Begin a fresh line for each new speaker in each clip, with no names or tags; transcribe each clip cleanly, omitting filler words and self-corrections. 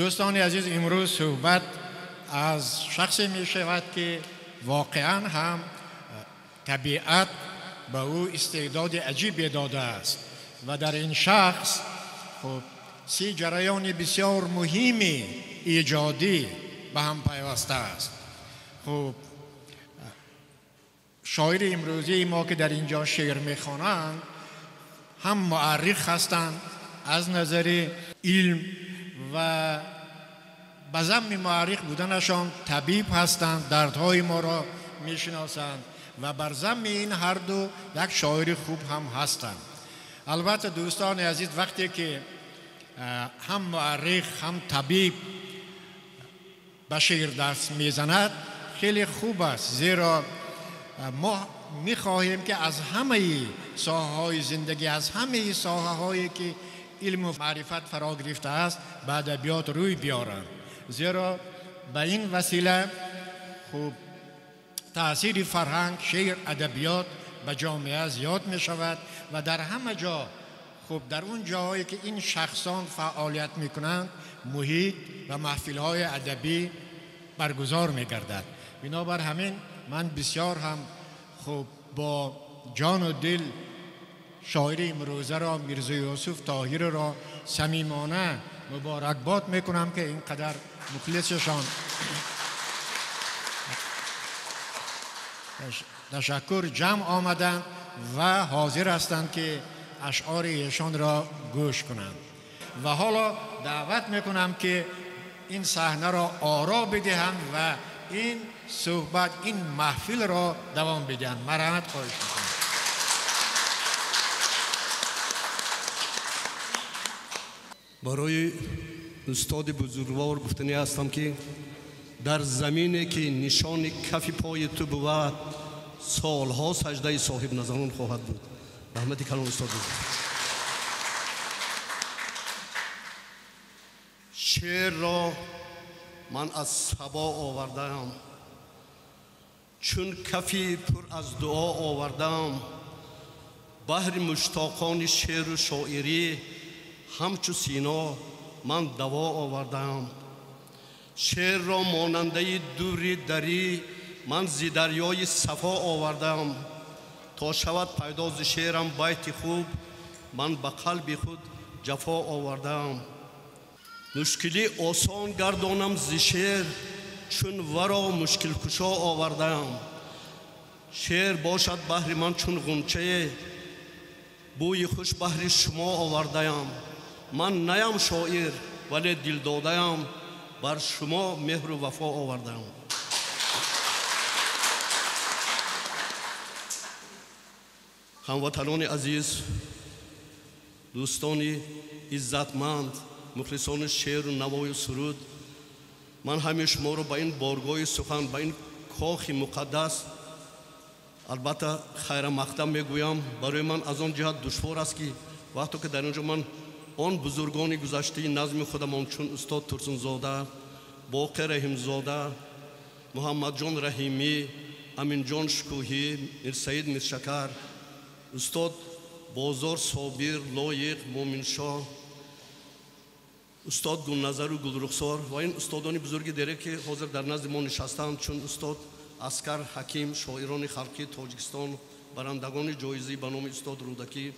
Дӯстони азиз, имрӯз суҳбат аз шахсе мешавад, ки воқеан ҳам табиат ба ӯ истеъдоди аҷибе додааст ва дар ин шахс хуб се ҷараёни бисёр муҳими эҷодӣ ба ҳам пайваста аст. Хуб, шоири имрӯзии мо, ки дар инҷо шеър мехонанд, ҳам муаррих ҳастанд аз назари илм ва ба замми муаррих буданашон табиб ҳастанд, дардҳои моро мешиносанд ва бар замми ин ҳарду як шоири хуб ҳам ҳастанд. Албатта, дӯстони азиз, вақте ки ҳам муаррих ҳам табиб ба шеър даст мезанад, хеле хуб аст, зеро мо мехоҳем, ки аз ҳамаи соҳаҳои зиндагӣ, аз ҳамаи соҳаҳое ки илму маърифат фаро гирифтааст, ба адабиёт рӯй биёранд, зеро ба ин васила хуб таъсири фарҳанг, шеър, адабиёт ба ҷомеа зиёд мешавад ва дар ҳама ҷо хуб дар он ҷоҳое ки ин шахсон фаъолият мекунанд, муҳит ва маҳфилҳои адабӣ баргузор мегардад. Бинобар ҳамин ман бисёр ҳам хуб бо ҷону дил шоири имрӯзаро, Мирзо Юсуф Тоҳирро самимона муборакбод мекунам, ки ин қадар мухлисашон ташаккур ҷамъ омаданд ва ҳозир ҳастанд, ки ашъори эшонро гӯш кунанд. Ва ҳоло даъват мекунам, ки ин саҳнаро оро бидиҳанд ва ин суҳбат, ин маҳфилро давом бидиҳанд. Марҳамат, хоҳиш мекунам.
Барои устоди бузургвор гуфтанӣ ҳастам, ки дар замине ки нишони кафи пои ту бувад, солҳо саҷдаи соҳибназарон хоҳад буд. Раҳмати калон, устод. Шеърро ман аз сабо овардаам, чун кафи пур аз дуо овардаам. Баҳри муштоқони шеъру шоирӣ ҳамчу Сино ман даво овардаам. Шеърро монандаи дури дарӣ ман зи дарёи сафо овардаам. То шавад пайдо зи шеърам байти хуб, ман ба қалби худ ҷафо овардаам. Мушкилӣ осон гардонам зи шеър, чун варо мушкилкушо овардаам. Шеър бошад баҳри ман чун ғунчае, бӯи хуш баҳри шумо овардаям. Ман наям шоир, вале дилдодаям, бар шумо меҳру вафо овардаам. Ҳамватанони азиз, дӯстони иззатманд, мухлисони шеъру навою суруд, ман ҳамин шуморо ба ин боргоҳи сухан, ба ин кохи муқаддас албатта хайрамақдам мегӯям. Барои ман аз он ҷиҳат душвор аст, ки вақто ки дар ин ҷо ман он бузургони гузаштаи назми худамон чун устод Турсунзода, Боқи Раҳимзода, Муҳаммадҷон Раҳимӣ, Аминҷон Шукӯҳӣ, Мирсаид Миршакар, устод Бозор Собир, Лоиқ, Муъминшоҳ, устод Гулназару Гулрухсор ва ин устодони бузурги дере, ки ҳозир дар назди мо нишастанд, чун устод Аскар Ҳаким, шоирони халқии Тоҷикистон, барандагони ҷоизӣ ба номи устод Рӯдакӣ,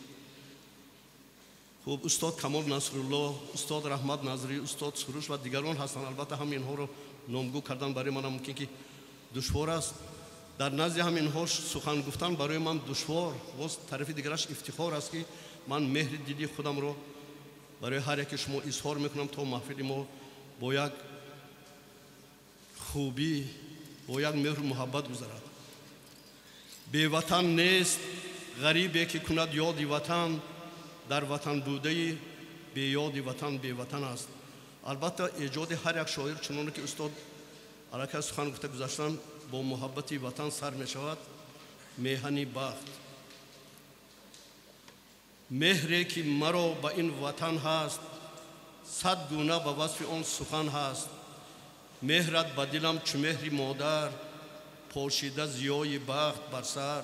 хуб устод Камол Насрулло, устод Раҳмат Назрӣ, устод Суруш ва дигарон ҳастанд. Албатта ҳам инҳоро номгӯ кардан барои манам мумкин ки душвор аст. Дар назди ҳаминҳо сухан гуфтан барои ман душвор, боз тарафи дигараш ифтихор аст, ки ман меҳри дили худамро барои ҳар яке шумо изҳор мекунам, то маҳфили мо бо як хубӣ, бо як меҳру муҳаббат гузарад. Беватан нест ғарибе, ки кунад ёди ватан, дар ватан будаи беёди ватан беватан аст. Албатта, эҷоди ҳар як шоир, чуноне ки устод аллакай сухан гуфта гузаштанд, бо муҳаббати ватан сар мешавад. Меҳани бахт. Меҳре ки маро ба ин ватан ҳаст, сад гуна ба васфи он сухан ҳаст. Меҳрат ба дилам чу меҳри модар, пошида зиёи бахт бар сар.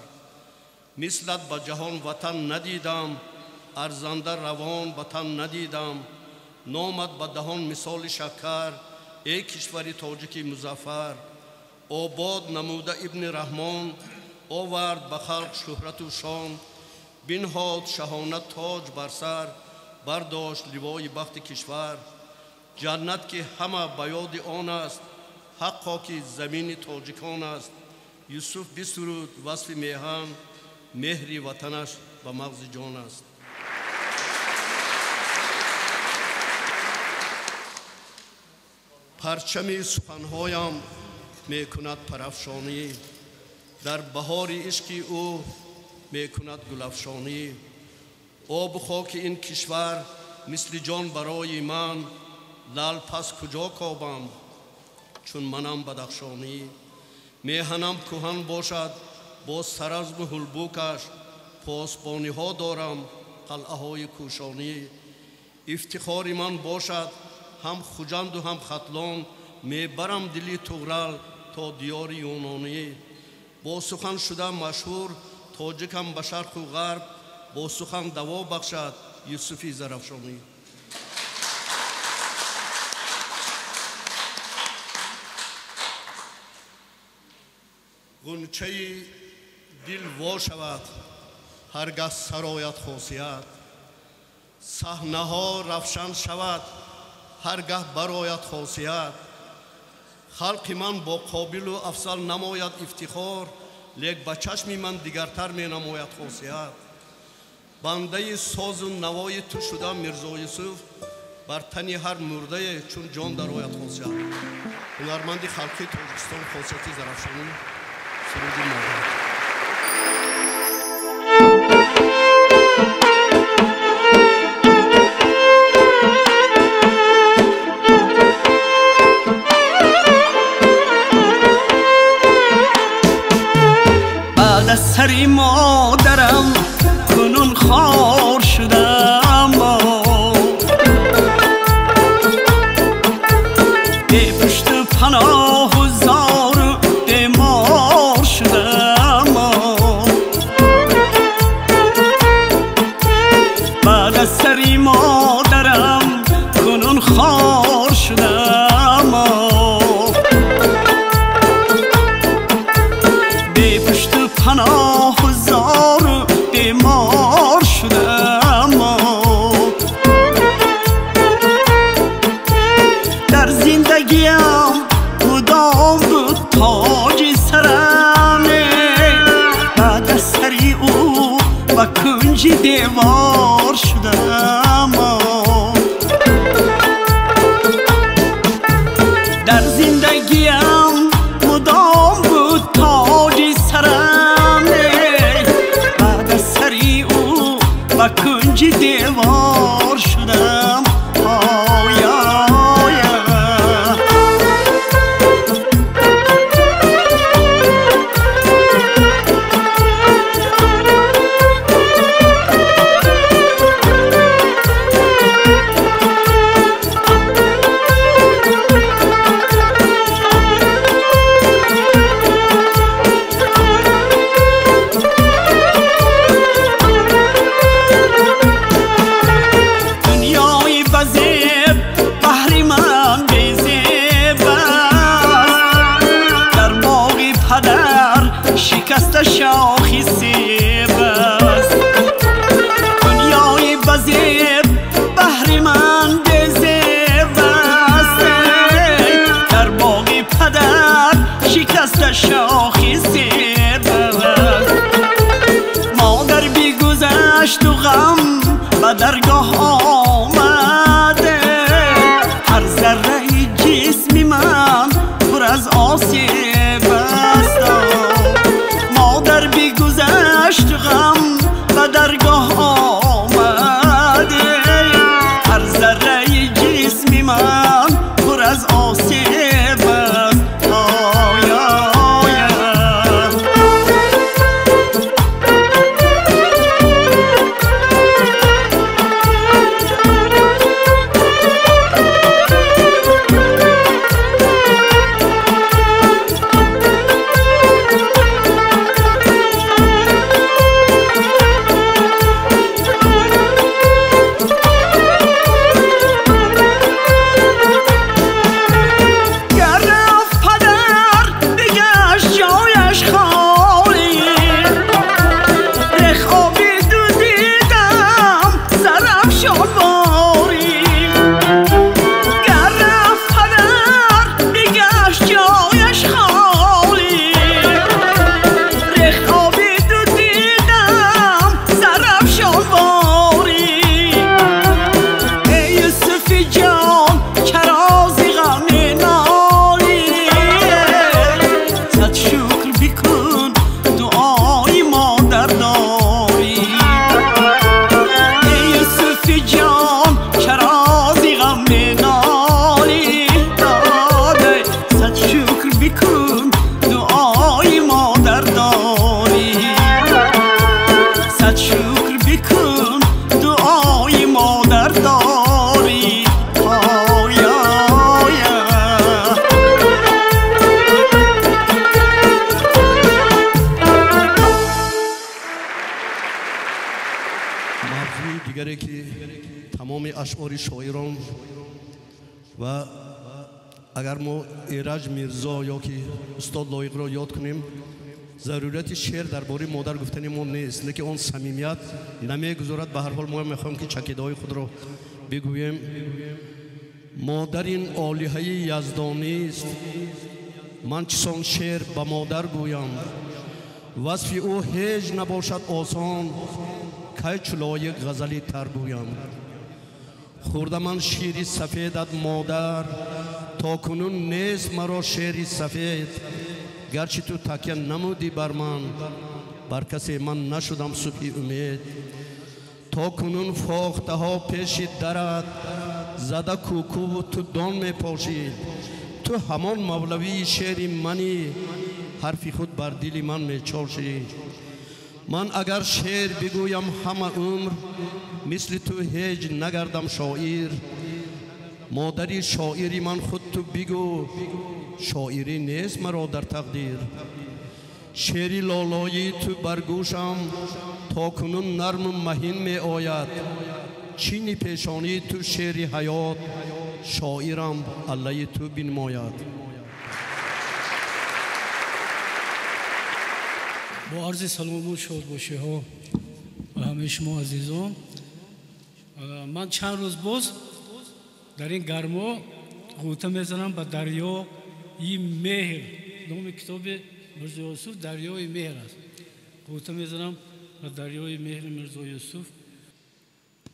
Мислат ба ҷаҳон ватан надидам, арзанда равон ба тан надидам. Номат ба даҳон мисоли шакар, эй кишвари тоҷики музаффар. Обод намуда ибни Раҳмон, овард ба халқ шӯҳрату шон. Бинҳод шаҳона тоҷ бар сар, бардошт ливои бахти кишвар. Ҷаннат ки ҳама ба ёди он аст, ҳаққо ки замини тоҷикон аст. Юсуф бисуруд васфи меҳан, меҳри ватанаш ба мағзи ҷон аст. Парчами суханҳоям мекунад парафшонӣ, дар баҳори ишқи ӯ мекунад гулафшонӣ. Обу хоки ин кишвар мисли ҷон барои ман, лал пас куҷо кобам чун манам бадахшонӣ. Меҳанам кӯҳан бошад бо саразму ҳулбукаш, посбониҳо дорам қалъаҳои кӯшонӣ. Ифтихори ман бошад ҳам Хуҷанду ҳам Хатлон, мебарам дили Туғрал то диёри юнонӣ. Бо сухан шуда машҳур тоҷикам ба шарқу ғарб, бо сухан даво бахшад Юсуфи Зарафшонӣ. Ғунчаи дил во шавад ҳар гаҳ сарояд хосият, саҳнаҳо равшан шавад ҳар гаҳ барояд хосият. Халқи ман бо қобилу афзал намояд ифтихор, лек ба чашми ман дигартар менамояд хосият. Бандаи созу навои ту шуда Мирзо Юсуф, бар тани ҳар мурдае чун ҷон дарояд хосият. Ҳунарманди халқи Тоҷикистон Хосияти Зарафшонӣ, суруди модар.
Баъд аз сари модарам кунун хор шудам, бепушту паноҳу зору бемор шудам. Баъд аз сари модарам кунун хор шудам, бепушту паноҳу зору бемор шудам. Дар зиндагиам мудом буд тоҷи сарам, баъд аз сари ӯ ба кунҷи девор шудам. Дар зиндагиам мудом буд тоҷи сарам, баъд аз сари ӯ ба кунҷи девор шудам. Шикаста шохи себ аст, дунёи базеб баҳри ман безеб аст. Дар боғи падар шикаста шохи себ аст. Модар бигузашту ғам ба даргоҳ омаде, ҳар зарраи ҷисми ман пур аз осеб аст. Модар бигузашт ғам ба даргоҳ омаде, ҳар зарраи ҷисми ман пур аз осеб аст.
ашъори шоирон ва агар мо Эраҷ Мирзо ё ки устод Лоиқро ёд кунем, зарурияти шеър дар бораи модар гуфтани мо нест, лекин он самимият намегузорад. Ба ҳар ҳол мо мехоҳем ки чакидаҳои худро бигӯем. Модар ин олиҳаи яздонист, ман чисон шеър ба модар гӯям, васфи ӯ ҳеҷ набошад осон, кай чу лоиқ ғазали тар гӯям. Хӯрда ман шири сафедат модар, то кунун нест маро шери сафед, гарчи ту такя намудӣ бар ман, бар касе ман нашудам субҳи умед. То кунун фохтаҳо пеши дарат, зада кӯкуву ту дон мепошид, ту ҳамон мавлавии шери манӣ, ҳарфи худ бар дили ман мечошӣ. Ман агар шеър бигӯям ҳама умр, мисли ту ҳеҷ нагардам шоир. Модари шоири ман худ ту бигӯ, шоирӣ нест маро дар тақдир. Шеъри лолоии ту бар гӯшам то кунун нарму маҳин меояд, чини пешонии ту шеъри ҳаёт, шоирам аллаи ту бинмояд.
Бо арзи салому шодбошиҳо ба ҳамаи шумо азизон, ман чанд рӯз боз дар ин гармо ғӯта мезанам ба дарёи меҳр. Номи китоби Мирзо Юсуф дарёи меҳр аст. Ғӯта мезанам ба дарёи меҳри Мирзо Юсуф.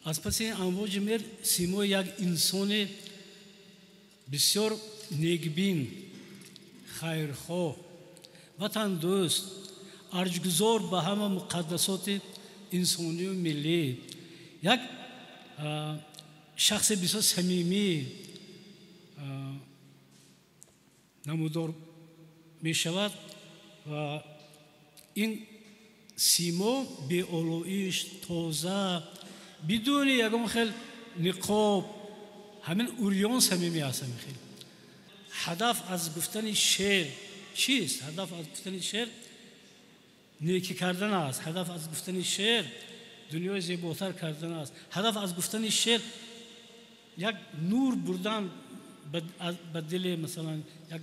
Аз паси амвоҷи меҳр симои як инсони бисёр некбин, хайрхоҳ, ватандӯст, арҷгузор ба ҳама муқаддасоти инсонию миллӣ, як шахси бисёр самимӣ намудор мешавад ва ин симо беолоиш, тоза, бидуни ягон хел ниқоб, ҳамин урён самимӣ аст. Ҳамин хел ҳадаф аз гуфтани шеър чист? Ҳадаф аз гуфтани шеър некӣ кардан аст. Ҳадаф аз гуфтани шеър дунёи зеботар кардан аст. Ҳадаф аз гуфтани шеър як нур бурдан ба дили, масалан, як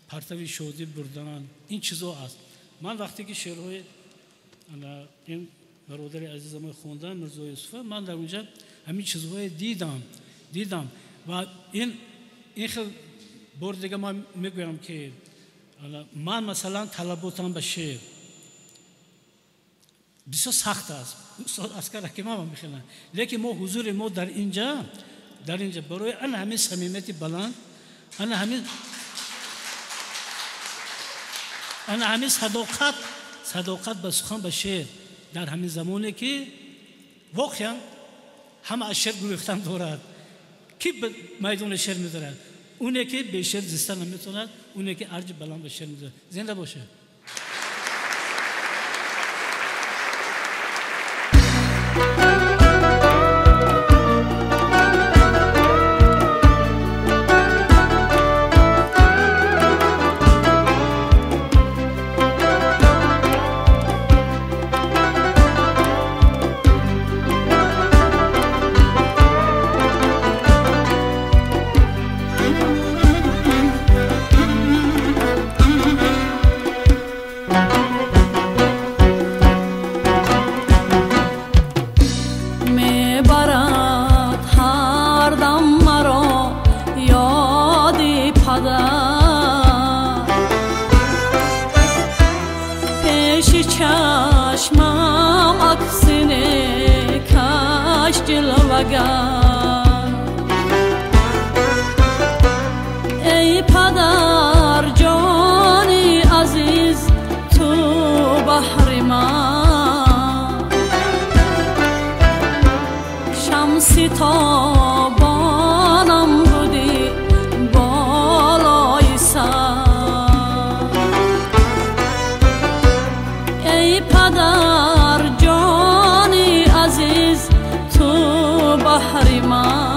партави шодӣ бурдан, ин чизо аст. Ман вақте ки шеърҳои ин бародари азизам хондам, Мирзо Юсуфа, ман дар онҷа ҳамин чизҳое дидам ва ин хел бор дига ман мегӯям ки ман, масалан, талаботам ба шеър бисёр сахт аст. Устод Аскар Ҳакимов мехеланд, лекин мо ҳузури мо дар инҷа барои ана ҳамин самимияти баланд, ана ҳамин садоқат ба сухан, ба шеър дар ҳамин замоне ки воқеан ҳама аз шеър гурехтан дорад. Ки ба майдони шеър медорад? Оне ки бе шеър зиста наметавонад, оне ки арҷи баланд ба шеър медорад. Зинда бошед.
Ey padar cani aziz tu bahri ma, şamsi tabanam budi balay sar. Ey padar cani aziz tu bahri ma.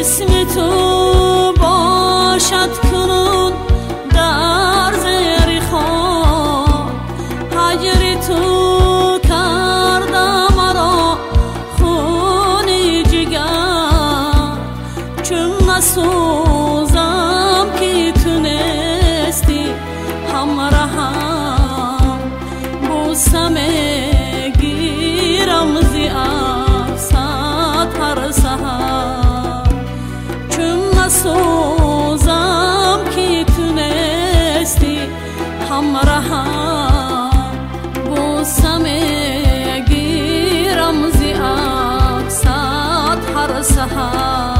اسم تو باشد کنون در زیر خاک، هجر تو کرده مرا خون جگر، چون نسوزم که تو نیستی همراهم، بوسه میگیرم ز عکست هر سحر، چون نسوزم که تو نیستی همراهم، بوسه میگیرم ز عکست هر سحر.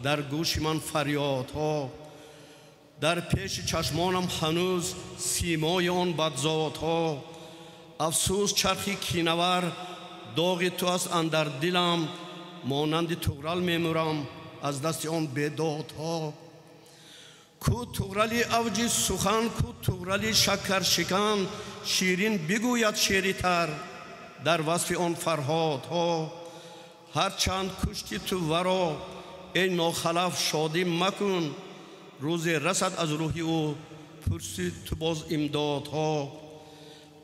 در گوش من فریادها، در پیش چشمانم هنوز سیمای آن بدذاتها. افسوس چرخی کینور داغ تو است اندر دلم، مانند طغرل میمورم از دست آن بیدادها. کو طغرل اوج سخن، کو طغرل شکر شکن، شیرین بگوید شعری تر در وصف آن فرهادها. هرچند کشتی تو ورا ای ناخلف شادی مکن، روز رسد از روحی او پرسی تو باز امدادها.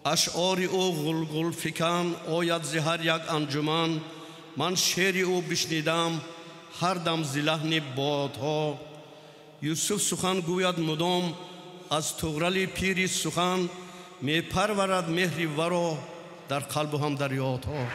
اشعار او غلغل فکن آید ز هر یک انجمن، من شعر او بشنیدم هر دم ز لحن بادها. یوسف سخن گوید مدام از طغرل پیری سخن، می پرورد مهری ورا در قلب هم در یادها.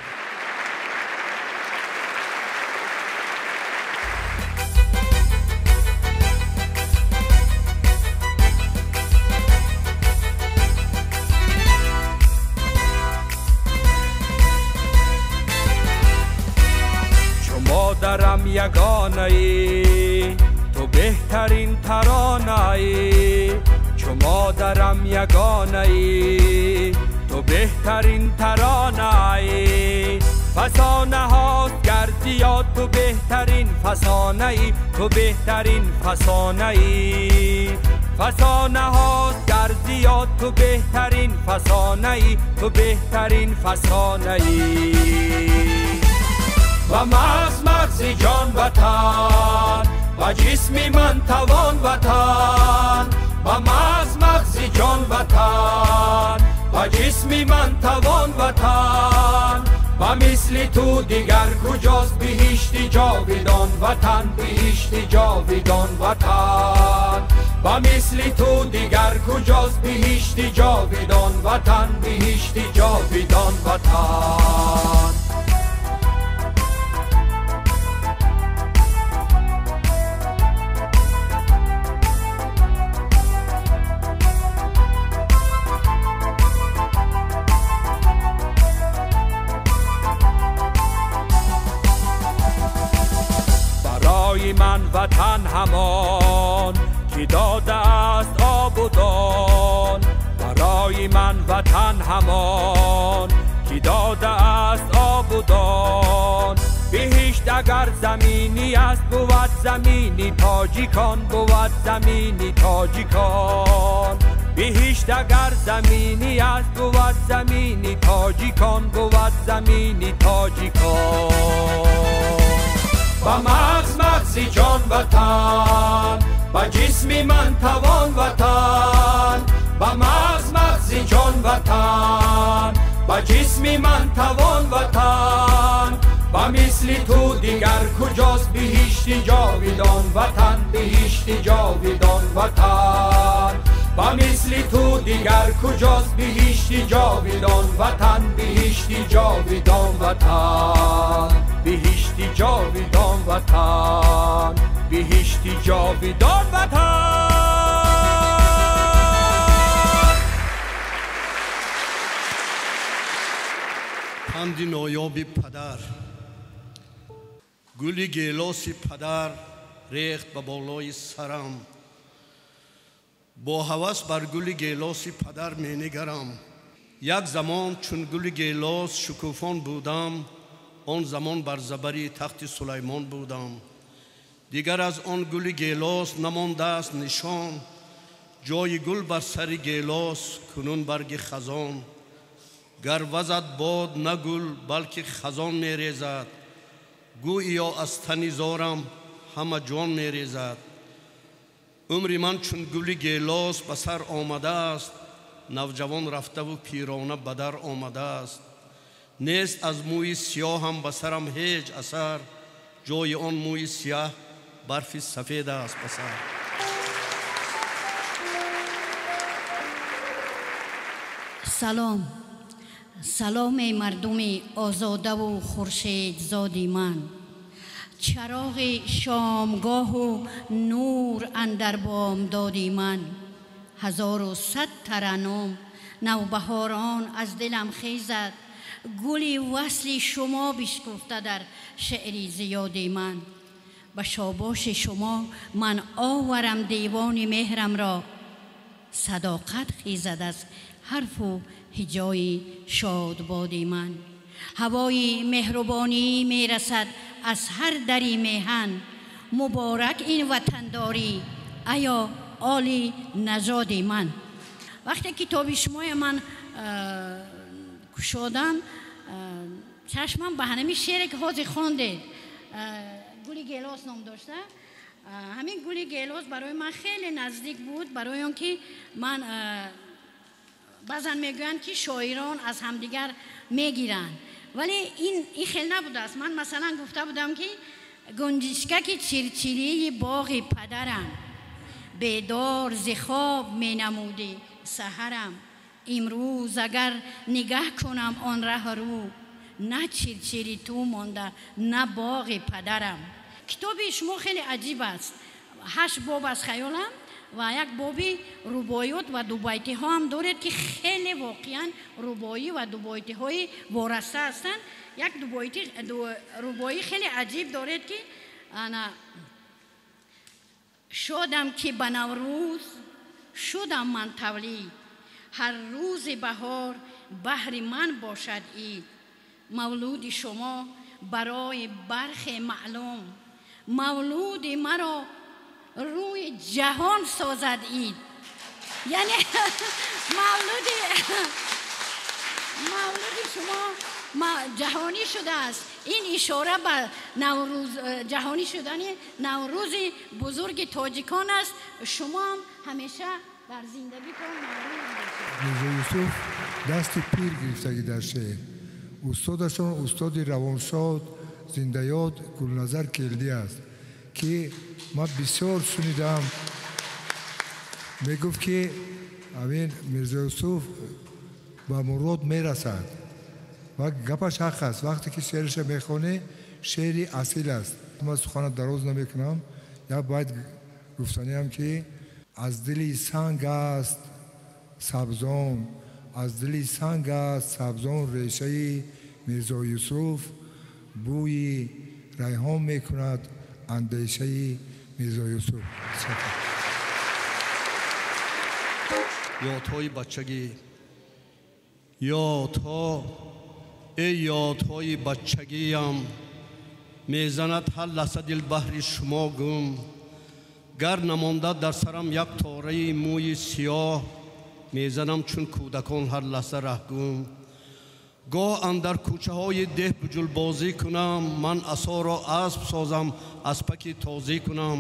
مادرم یگانه ای، تو بهترین ترانه ای، چو Чу модарам ягонаӣ, ту беҳтарин таронаӣ. Фасона ҳост гар зиёд, ту беҳтарин фасонаӣ, ту беҳтарин фасонаӣ. Фасона ҳост гар зиёд, ту беҳтарин фасонаӣ, ту беҳтарин фасонаӣ. Ба мағз мағзи ҷон ватан, ба ҷисми ман тавон ватан. Ба мағз мағзи ҷон ватан, ба ҷисми ман тавон ватан. Ба мисли ту дигар куҷост биҳишти ҷовидон ватан, биҳишти ҷовидон ватан. Ба мисли ту дигар куҷост биҳишти ҷовидон ватан, биҳишти ҷовидон ватан. Ман ватан ҳамон ки додааст об у дон. Барои ман ватан ҳамон ки додааст об у дон. Биҳишт агар заминӣ аст, бувад замини тоҷикон, бувад замини тоҷикон. Биҳишт агар заминӣ аст, бувад замини тоҷикон, бувад замини тоҷикон. Ба мағз мағзи ҷон ватан, ба ҷисми ман тавон ватан. Ба мағз мағзи ҷон ватан, ба ҷисми ман тавон ватан. Ба мисли ту дигар куҷост биҳишти ҷовидон ватан, биҳишти ҷовидон ватан. Ба мисли ту дигар куҷост биҳишти ҷовидон ватан, биҳишти ҷовидон ватан, биҳишти ҷовидон ватан, биҳишти ҷовидон ватан.
Панди ноёби падар. Гули гелоси падар рехт ба болои сарам. Бо ҳавас бар гули гелоси падар менигарам. Як замон чун гули гелос шукуфон будам, он замон бар забари тахти Сулаймон будам. Дигар аз он гули гелос намондааст нишон. Ҷои гул бар сари гелос кунун барги хазон. Гар вазад бод на гул, балки хазон мерезад. Гӯё аз тани зорам ҳама ҷон мерезад. Умри ман чун гули гелос ба сар омадааст, навҷавон рафтаву пирона ба дар омадааст. Нест аз мӯи сиёҳам ба сарам ҳеҷ асар, ҷои он мӯи сиёҳ барфи сафед аст ба сар.
Салом, саломи мардуми озодаву хуршедзоди ман. Чароғи шомгоҳу нур андар бомдоди ман. 1100 тараннум навбаҳорон аз дилам хезад, гули васли шумо бишкуфта дар шеъри зиёди ман. Ба шобоши шумо ман оварам девони меҳрамро, садоқат хезад аз ҳарфу ҳиҷои шодбоди ман. Ҳавои меҳрубонӣ мерасад аз ҳар дари меҳан, муборак ин ватандорӣ аё оли нажоди ман. Вақте китоби шумоя ман кушодам, чашмам ба ҳамин шере ки ҳозир хондед, гули гелос ном дошта. Ҳамин гули гелос барои ман хеле наздик буд, барои он ки ман баъзан мегӯянд ки шоирон аз ҳамдигар мегиранд, вале ин хел набудааст. Ман масалан гуфта будам ки гунҷишкаки чирчирии боғи падарам, бедор зи хоб менамуди саҳарам. Имрӯз агар нигаҳ кунам он раҳрӯ, на чирчири ту монда, на боғи падарам. Китоби шумо хеле аҷиб аст. 8 боб аз хаёлам ва як боби рубоёт ва дубайтиҳо ҳам доред ки хеле воқеан рубоӣ ва дубайтиҳои вораста ҳастанд. Як рубоӣ хеле аҷиб доред ки ана шодам ки ба Наврӯз, шудам ман тавлид. Ҳар рӯзи баҳор баҳри ман бошад ид. Мавлуди шумо барои бархе маълум, мавлуди маро рӯи ҷаҳон созад ид. Яъне мавлуди шумо ҷаҳонӣ шудааст. Ин ишора ба ҷаҳонӣ шудани Наврӯзи бузурги тоҷикон аст. Шумо ҳам ҳамеша дар зиндагитон Наврӯз бошед.
Мирзо Юсуф дасти пир гирифтагӣ дар шеър. Устодашон устоди равоншод, зиндаёд Гулназар Келдӣ аст, ки ман бисёр шунидам. Мегуфт, ки ҳамин Мирзо Юсуф ба мурод мерасад ва гапаш ҳақ аст. Вақте ки шеърша мехонӣ, шеъри асил аст. Ман сухана дароз намекунам. Як байт гуфтаниам, ки аз дили санг аст сабзон, аз дили санг аст сабзон решаи Мирзо Юсуф, бӯи райҳон мекунад андешаи Мирзо Юсуф.
Ёдҳои бачагӣ, ёдҳо, эй ёдҳои бачагиям, мезанад ҳар лаҳза дил баҳри шумо гум. Гар намонда дар сарам як тораи мӯи сиёҳ, мезанам чун кӯдакон ҳар лаҳза раҳгум. Гоҳ андар кӯчаҳои деҳ буҷулбозӣ кунам, ман асоро асп созам, аспаки тозӣ кунам.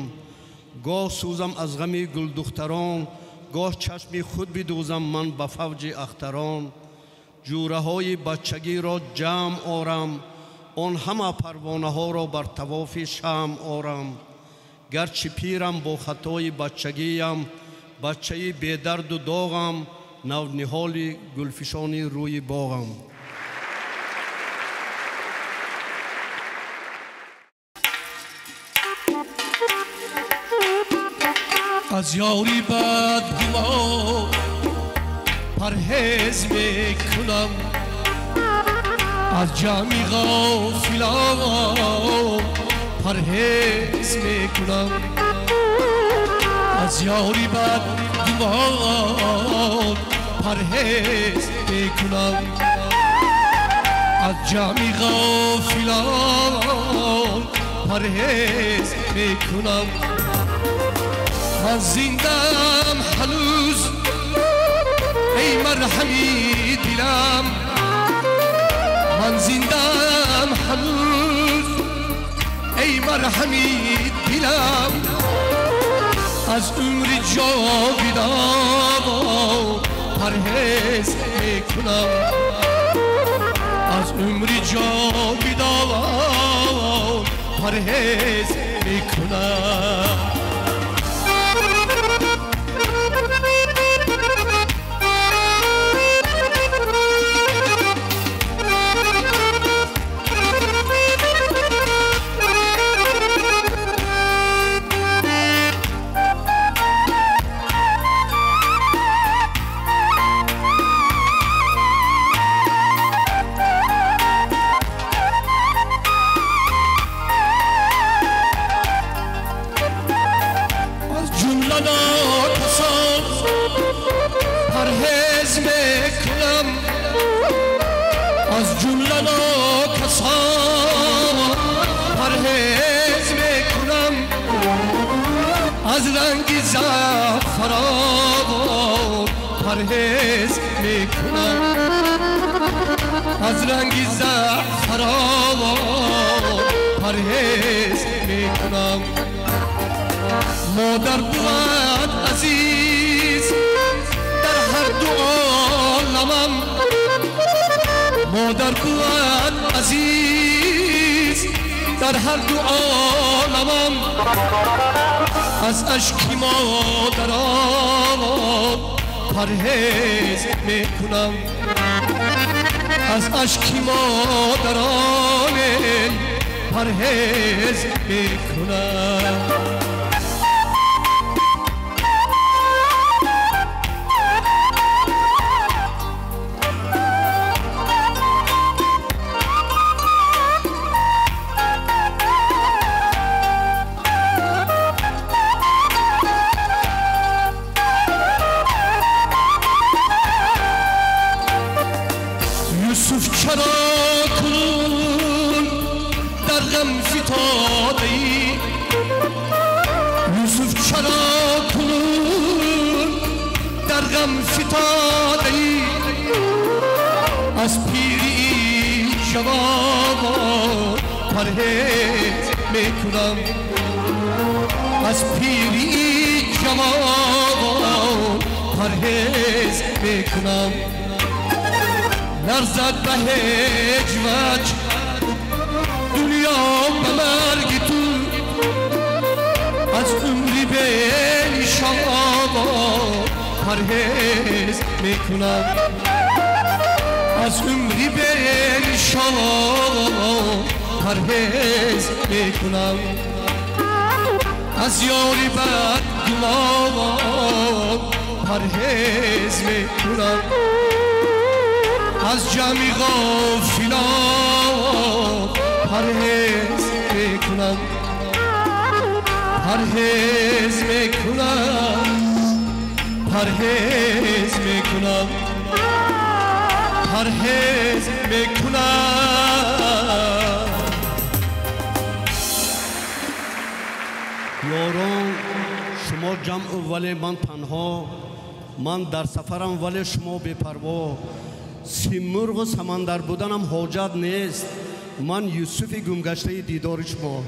Гоҳ сӯзам аз ғами гулдухтарон, гоҳ чашми худ бидӯзам ман ба фавҷи ахтарон. Ҷӯраҳои бачагиро ҷамъ орам, он ҳама парвонаҳоро бар тавофи шамъ орам. Гарчи пирам бо хатои бачагиям, бачаи бедарду доғам, навниҳоли гулфишони рӯи боғам.
Аз ёри бадгумон парҳез мекунам, аз ҷамъи ғофилон парҳез мекунам. Аз ёри бадгумон парҳез мекунам, аз ҷамъи ғофилон парҳез мекунам. Ман зиндам ҳанӯз, эй марҳами дилам, ман зиндам ҳанӯз, эй марҳами дилам. Аз умри ҷовидон парҳез мекунам, аз умри ҷовидон парҳез мекунам. از جمله ناکسان پرهیز میکنم، از رنگ زعفران پرهیز میکنم، از رنگ زعفران پرهیز میکنم. مادر بود عزیز در هر دو عالمم، مادر بود عزیز در هر دو عالمم. از اشک مادران پرهیز میکنم، از اشک مادران پرهیز میکنم. یوسف چرا کنون در غم فتاده ای؟ یوسف چرا کنون در غم فتاده ای؟ از پیری جواب پرهیز میکنم، از پیری جواب پرهیز میکنم. نرزد به هیچ وجه دنیا به مرگ تو، از عمری به نشاب پرهیز میکنم، از عمری به نشاب پرهیز میکنم. از یاری بد گمان پرهیز میکنم، از جمعی غافلان پرهیز میکنم، پرهیز میکنم، پرهیز میکنم، پرهیز میکنم.
یاران شما جمع ولی من تنها، من در سفرم ولی شما بی‌پروا. سیمرغ و سمندر بودنم حاجت نیست، من یوسف گمگشته دیدار شما.